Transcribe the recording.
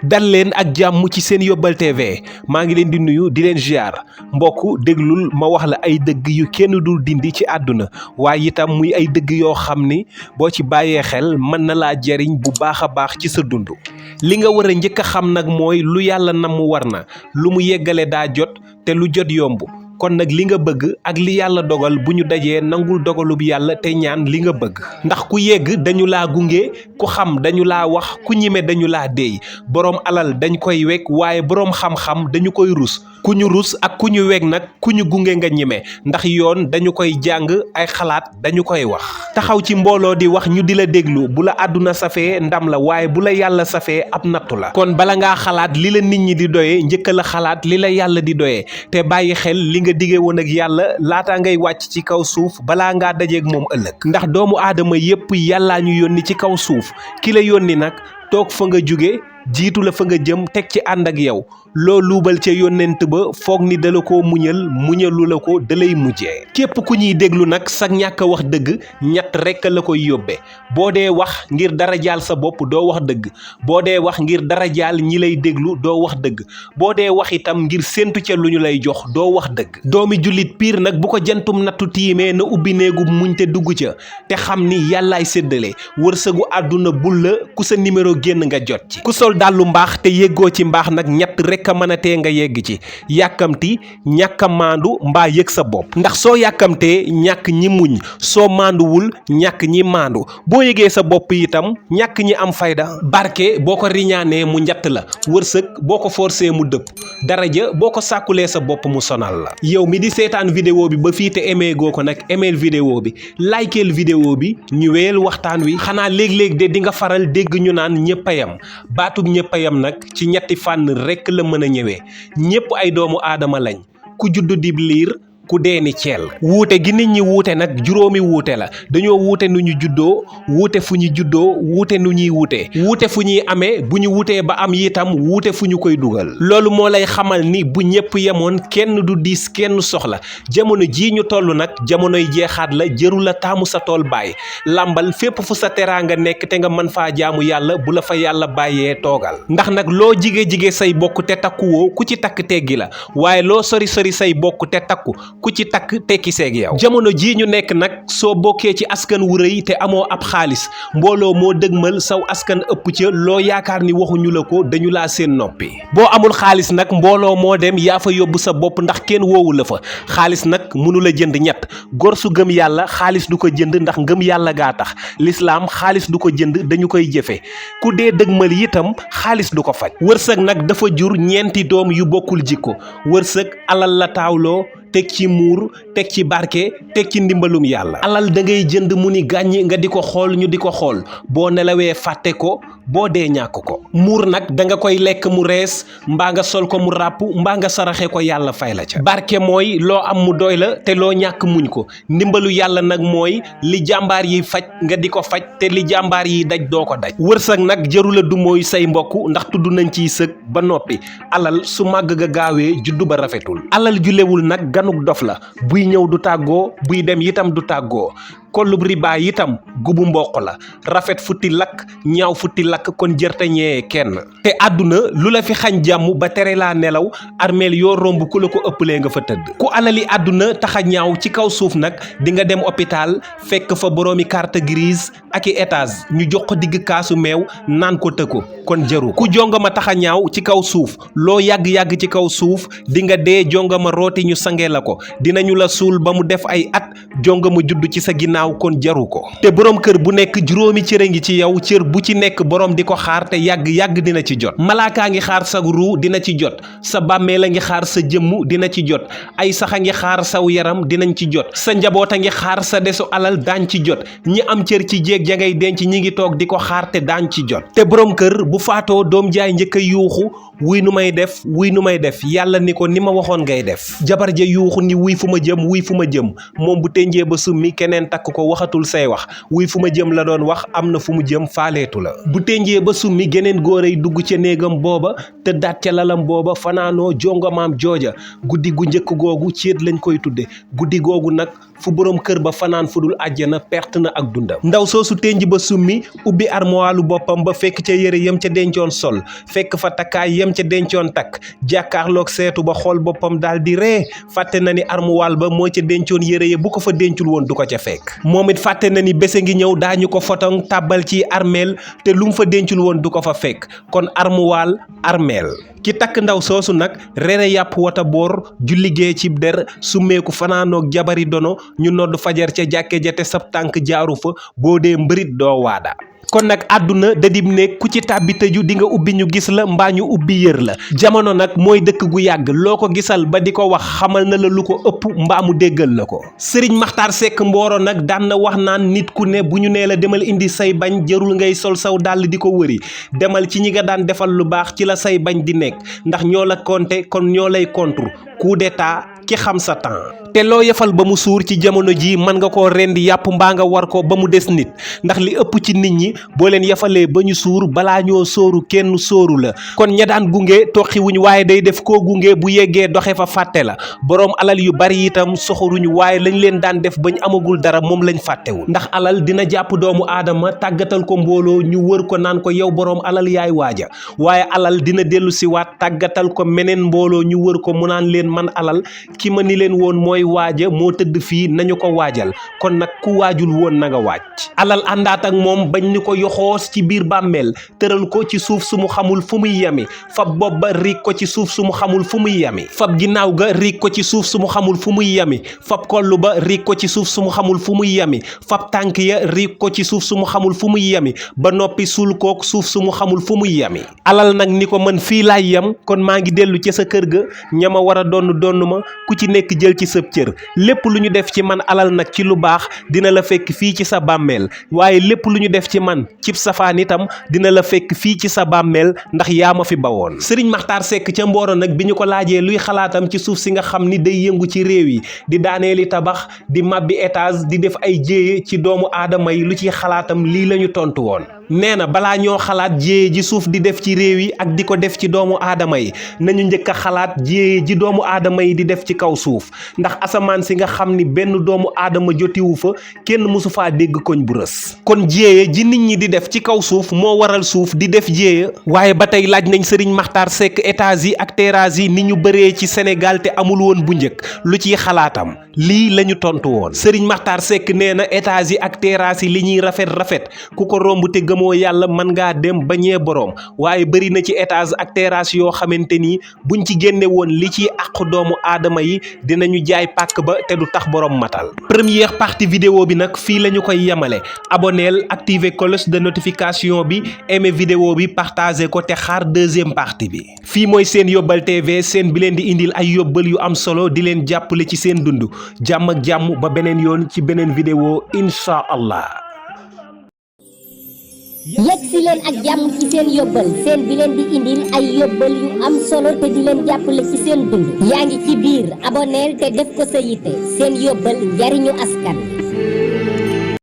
dal leen ak jàmm ci seen Yóbbal TV maa ngi leen di nuyu di leen ziar mbokk déglul ma wax la ay dëgg yu kenn dul dindi ci àdduna waaye itam muy ay dëgg yoo xam ni boo ci bàyyee xel mën na laa jariñ bu baax a baax ci sa dund. li nga war a njëkk a xam nag mooy lu yàlla namm war na lu mu yeggale daa jot te lu jot yomb. kon nag li nga bëgg ak li yàlla dogal bu ñu dajee nangul dogalub yàlla te ñaan li nga bëgg ndax ku yegg dañu laa gunge ku xam dañu laa wax ku ñime dañu laa déey boroom alal dañ koy weg waaye boroom xam-xam dañu koy rus ku ñu rus ak ku ñu weg nag ku ñu gunge nga ñime ndax yoon dañu koy jàng ay xalaat dañu koy wax taxaw ci mbooloo di wax ñu di la déglu bu la àdduna safee ndam la waaye bu la yàlla safee ab nattu la kon bala ngaa xalaat li la nit ñi di doyee njëkka la xalaat li la yàlla di doyee te bàyyi xel li nga dige woon ak yàlla laataa ngay wàcc ci kaw suuf balaa ngaa dajeeg moom ëllëg ndax doomu aadama yépp yàllaa ñu yónni ci kaw suuf ki la yónni nag toog fa nga jóge jiitu la fa nga jëm teg ci ànd ak yow loo luubal ca yónnent ba foog ni dala koo muñalu la ko dalay mujjee képp ku ñuy déglu nag sag ñàkk a wax dëgg ñett rekk la koy yóbbee boo dee wax ngir dara jaal sa bopp doo wax dëgg boo dee wax ngir dara jaal ñi lay déglu doo wax dëgg boo dee wax itam ngir séentu ca lu ñu lay jox doo wax dëgg doomi jullit piir nag bu ko jantum nattu tiimee na ubbi néegu muñ te dugg ca te xam ni yàllaay séddale wërsëgu àdduna bul la ku sa numéro génn nga jot ci ku sol dàllu mbaax te yéggoo ci mbaax nag ñett rekk a mën a tee nga yegg ci yàkkamti ñàkk a maandu mbaa yëg sa bopp ndax soo yàkkamtee ñàkk ñi muñ soo maanduwul ñàkk ñi maandu boo yëgee sa bopp itam ñàkk ñi am fayda barke boo ko riñaanee mu njatt la wërsëg boo ko forcé mu dëpp daraja boo ko sàkkulee sa bopp mu sonal la yow mi di seetaan vidéo bi ba fii te aimé goo ko nag aimeel vidéo bi likeel vidéo bi ñu wéyal waxtaan wi xanaa léeg-léeg de di nga faral dégg ñu naan ñëpp a yam baatub ñëpp a yam nag ci ñetti fànn rekk la mën a ñëwee ñëpp ay doomu aadama lañ ku juddu dib liir ku dee ni ceel wuute gi nit ñi wuute nag juróomi wuute la dañoo wuute nu ñu juddoo wuute fu ñu juddoo wuute nu ñuy wuute fu ñuy amee bu ñu wutee ba am itam wuute fu ñu koy dugal loolu moo lay xamal ni bu ñëpp yemoon kenn du diis kenn soxla jamono jii ñu toll nag jamonoy jeexaat la jëru la taamu sa tool bàyyi làmbal fépp fu sa teraanga nekk te nga mën faa jaamu yàlla bu la fa yàlla bàyyee toogal ndax nag loo jige say bokk te takkuwoo ku ci takk teggi la waaye loo sori say bokk te takku ku ci takk tekki seeg yow jamono jii ñu nekk nag soo bokkee ci askan wu rëy te amoo ab xaalis mbooloo moo dëgmal saw askan ëpp ca loo yaakaar ni waxuñu la ko dañu laa seen noppi boo amul xaalis nag mbooloo moo dem yaa fa yóbbu sa bopp ndax kenn woowu la fa xaalis nag mënu la jënd ñett gor su gëm yàlla xaalis du ko jënd ndax ngëm yàlla gaa tax lislaam xaalis du ko jënd dañu koy jëfe ku dee dëgmal itam xaalis du ko faj wërsëg nag dafa jur ñeenti doom yu bokkul jikko wërsëg alal la taawloo teg ci muur teg ci barke teg ci ndimbalum yàlla alal da ngay jënd mu ni gàññi nga di ko xool ñu di ko xool boo nelawee fàtte ko boo dee ñàkk ko muur nag da nga koy lekk mu rees mbaa nga sol ko mu ràpp mbaa nga saraxe ko yàlla fay la ca barke mooy loo am mu doy la te loo ñàkk muñ ko ndimbalu yàlla nag mooy li jàmbaar yi faj nga di ko faj te li jàmbaar yi daj doo ko daj wërsëg nag jërula du mooy say mbokk ndax tudd nañ ciy sëg ba noppi alal su màgg ga gaawee juddu ba rafetul alal julewul nag ganuk dof la buy ñëw du tàggoo buy dem itam du tàggoo kollub riba itam gubu mboq la rafet futti lakk ñaaw futti lakk kon jërte ñee kenn te àdduna lu la fi xañ jàmm ba tere laa nelaw armeel yoo romb ku la ko ëppalee nga fa tëdd ku alali àdduna taxa ñaaw ci kaw suuf nag di nga dem hôpital fekk fa boroomi carte grise ak i étage ñu jox ko digg kaasu meew naan ko tëkko kon jëru ku jongama taxa ñaaw ci kaw suuf loo yàgg-yàgg ci kaw suuf di nga dee jongama rooti ñu sangee la ko dinañu la suul ba mu def ay at jongama judd ci sa ginnaaw kon jaru ko te borom kër bu nekk juróomi cër ngi ci yow cër bu ci nekk borom di ko xaar te yàgg dina ci jot malaakaa ngi xaar sa ruu dina ci jot sa bàmmeel a ngi xaar sa jëmm dina ci jot ay sax a ngi xaar saw yaram dinañ ci jot sa njaboot a ngi xaar sa desu alal daañ ci jot ñi am cër ci jéeg ja ngay denc ñi ngi toog di ko xaar te daañ ci jot te borom kër bu faatoo doom jaay njëkk a yuuxu wuy nu may def yàlla ni ko ni ma waxoon ngay def jabar ja yuuxu ni wuy fu ma jëm moom bu tënjee ba summi keneen takk ko waxatul say wax wuy fu ma jëm la doon wax am na fu mu jëm faaleetu la bu tënjee ba summi geneen góor ay dugg ca néegam booba te daat ca lalam booba fanaanoo jongamaam jooja guddi gu njëkk googu céet lañ koy tudde guddi googu nag fu borom kër ba fanaan fudul àjjana perte na ak dundam. ndaw soosu tenj ba summi ubbi armoiru boppam ba fekk ca yére yam ca dencoon sol fekk fa takkaay yam ca dencoon takk jàkkaarloog seetu ba xool boppam daal di ree fàtte na ni armoire ba moo ca dencoon yére ya bu ko fa dencul woon du ko ca fekk. moom it fàtte na ni bése ngi ñëw daañu ko fotoŋ tàbbal ci armeel te lu mu fa dencul woon du ko fa fekk kon armuwaal armeel. ki takk ndaw soosu nag rere yàpp wata boor ju liggéey ci der summeeku fanaanoog jabari dono ñu nodd fajar ca jàkke ja te sab tànk jaaru fa boo dee mbërit doo waada. kon nag àdduna dadib ne ku ci tàbbi tëju di nga ubbi ñu gis la mbaa ñu ubbi yër la jamono nag mooy dëkk gu yàgg loo ko gisal ba di ko wax xamal na la lu ko ëpp mbaa mu déggal la ko. Sëriñ Maxtaar Sekk Mboro nag daan na wax naan nit ku ne bu ñu nee la demal indi say bañ jërul ngay sol saw dàll di ko wëri demal ci ñi nga daan defal lu baax ci la say bañ di nekk ndax ñoo la compter kon ñoo lay contre coup d'état ki xam sa temps. te loo yefal ba mu suur ci jamono ji mën nga koo rendi yàpp mbaa nga war ko ba mu des nit ndax li ëpp ci nit ñi boo leen yefalee ba ñu suur balaa ñoo sóoru kenn sóoru la kon ña daan gunge toxiwuñ waaye day def koo gunge bu yeggee doxe fa fàtte la boroom alal yu bari itam soxoruñu waaye lañ leen daan def bañ amagul dara moom lañ fàttewul ndax alal dina jàpp doomu aadama tàggatal ko mbooloo ñu wër ko naan ko yow boroom alal yaay waaja waaye alal dina dellu siwaat tàggatal ko meneen mbooloo ñu wër ko mu naan leen man alal ki ma ni leen woon mooy waaja moo tëdd fii nañu ko waajal kon nag ku waajul woon na nga waaj. alal àndaat ak moom bañ ni ko yoxoos ci biir bàmmeel tëral ko ci suuf su mu xamul fu muy yami fab bopp ba riig ko ci suuf su mu xamul fu muy yami fab ginnaaw ga riig ko ci suuf su mu xamul fu muy yami fab kollu ba riig ko ci suuf su mu xamul fu muy yami fab tànk ya riig ko ci suuf su mu xamul fu muy yami ba noppi suul kook suuf su mu xamul fu muy yami. alal nag ni ko man fii laay yam kon maa ngi dellu ca sa kër ga ñama war a donn ma ku ci nekk jël ci sëb cër lépp lu ñu def ci man alal nag ci lu baax dina la fekk fii ci sa bàmmeel waaye lépp lu ñu def ci man cib safaan itam dina la fekk fii ci sa bàmmeel ndax yaa ma fi bawoon. Sëriñ Maxtaar Sekk ca Mboro nag bi ñu ko laajee luy xalaatam ci suuf si nga xam ni day yëngu ci réew yi di daaneeli tabax di mabbi étage di def ay jéeye ci doomu aadama yi lu ciy xalaatam lii la ñu tontu woon. nee na balaa ñoo xalaat jéeye ji suuf di def ci réew yi ak di ko def ci doomu aadama yi nañu njëkk a xalaat jéeye ji doomu aadama yi di def ci kaw suuf ndax asamaan si nga xam ni benn doomu aadama jotiwu fa kenn mësu faa dégg koñ bu rës kon jéeye ji nit ñi di def ci kaw suuf moo waral suuf di def jéeye waaye ba tey laaj nañ Sëriñ Maxtaar Sekk étage yi ak terrasse yi ni ñu bëree ci Sénégal te amul woon bu njëkk lu ciy xalaatam lii la ñu tontu woon. Sëriñ Maxtaar Sekk nee na étage yi ak terrasse yi li ñuy rafet ku ko romb te moo yàlla mën ngaa dem ba ñee boroom waaye bëri na ci étage ak terrasse yoo xamante ni buñ ci génne woon li ci àq doomu aadama yi dinañu jaay pàkk ba te du tax boroom matal. première partie vidéo bi nag fii la ñu koy yemale abonneel activer cloche de notification bi aimer vidéo bi partager ko te xaar deuxième partie bi. fii mooy seen Yóbbal TV seen bi leen di indil ay yóbbal yu am solo di leen jàppale ci seen dund jàmm ak jàmm ba beneen yoon ci beneen vidéo incha allah. yegg si leen ak jàmm ci seen yóbbal seen bi leen di indil ay yóbbal yu am solo te di leen jàppale ci seen dund yaa ngi ci biir abonneel te def ko sa yitte seen yóbbal njariñu askan